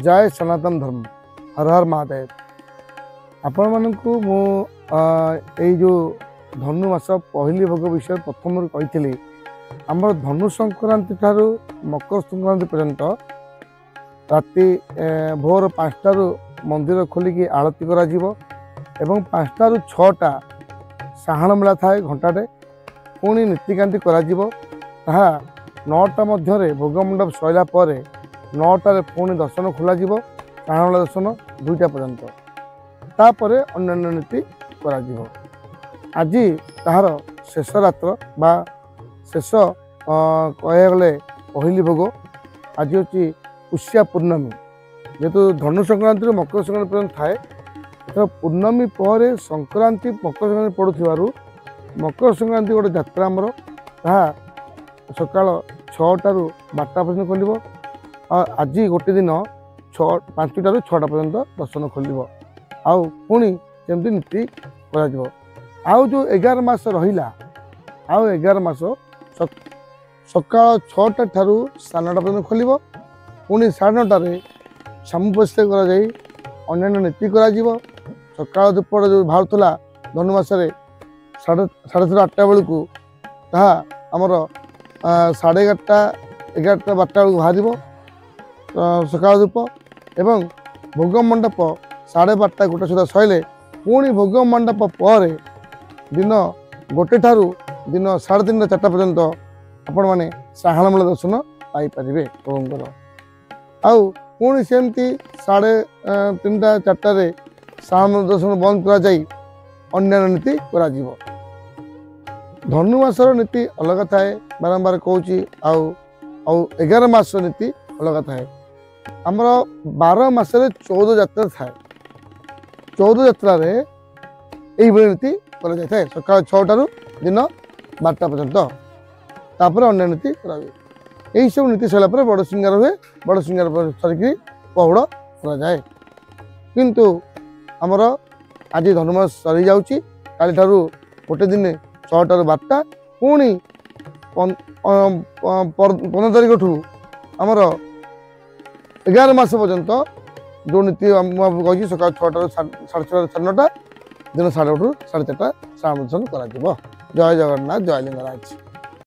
ଜୟ ସନାତନ ଧର୍ମ, ହର ହର ମହାଦେବ। ଆପଣମାନଙ୍କୁ ମୁଁ ଏଇ ଯେଉଁ ଧନୁ ମାସ ପହିଲି ଭୋଗ ବିଷୟରେ ପ୍ରଥମରୁ କହିଥିଲି। ଆମର ଧନୁ ସଂକ୍ରାନ୍ତି ଠାରୁ ମକର ସଂକ୍ରାନ୍ତି ପର୍ଯ୍ୟନ୍ତ ରାତି ଭୋର 5ଟାରୁ ମନ୍ଦିର ଖୋଲିକି ଆଳତି କରାଯିବ ଏବଂ 5ଟାରୁ 6ଟା ସାହାଣ ମେଳା ଥାଏ ଘଣ୍ଟାଟେ, ପୁଣି ନୀତିକାନ୍ତି କରାଯିବ। ତାହା 9ଟା ମଧ୍ୟରେ ଭୋଗ ମଣ୍ଡପ ସରିଲା ପରେ 9ଟାରେ ପୁଣି ଦର୍ଶନ ଖୋଲାଯିବ, ସାହାଣ ମେଳା ଦର୍ଶନ 2ଟା ପର୍ଯ୍ୟନ୍ତ, ତାପରେ ଅନ୍ୟାନ୍ୟ ନୀତି କରାଯିବ। ଆଜି ତାହାର ଶେଷ ରାତ୍ର ବା ଶେଷ କହିବାକୁ ଗଲେ ପହିଲି ଭୋଗ। ଆଜି ହେଉଛି ପୁଷ୍ୟା ପୂର୍ଣ୍ଣମୀ। ଯେହେତୁ ଧନୁ ସଂକ୍ରାନ୍ତିରୁ ମକର ସଂକ୍ରାନ୍ତି ପର୍ଯ୍ୟନ୍ତ ଥାଏ, ଏଥର ପୂର୍ଣ୍ଣମୀ ପରେ ସଂକ୍ରାନ୍ତି ମକର ସଂକ୍ରାନ୍ତି ପଡ଼ୁଥିବାରୁ ମକର ସଂକ୍ରାନ୍ତି ଗୋଟେ ଯାତ୍ରା ଆମର, ତାହା ସକାଳ 6ଟାରୁ 12ଟା ପର୍ଯ୍ୟନ୍ତ ଖୋଲିବ। ଆଉ ଆଜି ଗୋଟେ ଦିନ 6 5ଟାରୁ 6ଟା ପର୍ଯ୍ୟନ୍ତ ଦର୍ଶନ ଖୋଲିବ, ଆଉ ପୁଣି ସେମିତି ନୀତି କରାଯିବ। ଆଉ ଯେଉଁ 11 ମାସ ରହିଲା, ଆଉ 11 ମାସ ସକାଳ 6ଟା ଠାରୁ 9:30 ପର୍ଯ୍ୟନ୍ତ ଖୋଲିବ। ପୁଣି 9:30ରେ ସାମୁପସ୍ୟ କରାଯାଇ ଅନ୍ୟାନ୍ୟ ନୀତି କରାଯିବ। ସକାଳ ଧୂପଟା ଯେଉଁ ବାହାରୁଥିଲା ଧନୁମାସରେ 7:30 8ଟା ବେଳକୁ, ତାହା ଆମର 11:30 11ଟା 12ଟା ବେଳକୁ ବାହାରିବ ସକାଳ ଧୂପ। ଏବଂ ଭୋଗ ମଣ୍ଡପ 12:30 1 ସୁଦ୍ଧା ସରିଲେ ପୁଣି ଭୋଗ ମଣ୍ଡପ ପରେ ଦିନ 1 ଠାରୁ ଦିନ 3:30 4ଟା ପର୍ଯ୍ୟନ୍ତ ଆପଣମାନେ ସାହାଣମେଳା ଦର୍ଶନ ପାଇପାରିବେ ପ୍ରଭୁଙ୍କର। ଆଉ ପୁଣି ସେମିତି 3:30 4ଟାରେ ସାହାଣମେଳା ଦର୍ଶନ ବନ୍ଦ କରାଯାଇ ଅନ୍ୟାନ୍ୟ ନୀତି କରାଯିବ। ଧନୁମାସର ନୀତି ଅଲଗା ଥାଏ, ବାରମ୍ବାର କହୁଛି। ଆଉ ଆଉ 11 ମାସ ନୀତି ଅଲଗା ଥାଏ। ଆମର 12 ମାସରେ 14 ଯାତ୍ରା ଥାଏ। 14 ଯାତ୍ରାରେ ଏଇଭଳି ନୀତି କରାଯାଇଥାଏ, ସକାଳ 6ଟାରୁ ଦିନ 12ଟା ପର୍ଯ୍ୟନ୍ତ, ତାପରେ ଅନ୍ୟ ନୀତି କରାଯାଏ। ଏଇସବୁ ନୀତି ସରିଲା ପରେ ବଡ଼ ସିଙ୍ଗାର ହୁଏ। ବଡ଼ ସିଙ୍ଗାର ସରିକି ପହୁଡ଼ କରାଯାଏ। କିନ୍ତୁ ଆମର ଆଜି ଧନୁମାସ ସରିଯାଉଛି, କାଲିଠାରୁ ଗୋଟେ ଦିନ 6ଟାରୁ 12ଟା, ପୁଣି 15 ତାରିଖଠୁ ଆମର 11 ମାସ ପର୍ଯ୍ୟନ୍ତ ଯେଉଁ ନୀତି ମୁଁ କହିଛି, ସକାଳ 6ଟାରୁ 6:30ରୁ 9:30, ଦିନ 8:30ରୁ 4:30 ସାହାଣ ଦର୍ଶନ କରାଯିବ। ଜୟ ଜଗନ୍ନାଥ, ଜୟ ଲିଙ୍ଗରାଜ।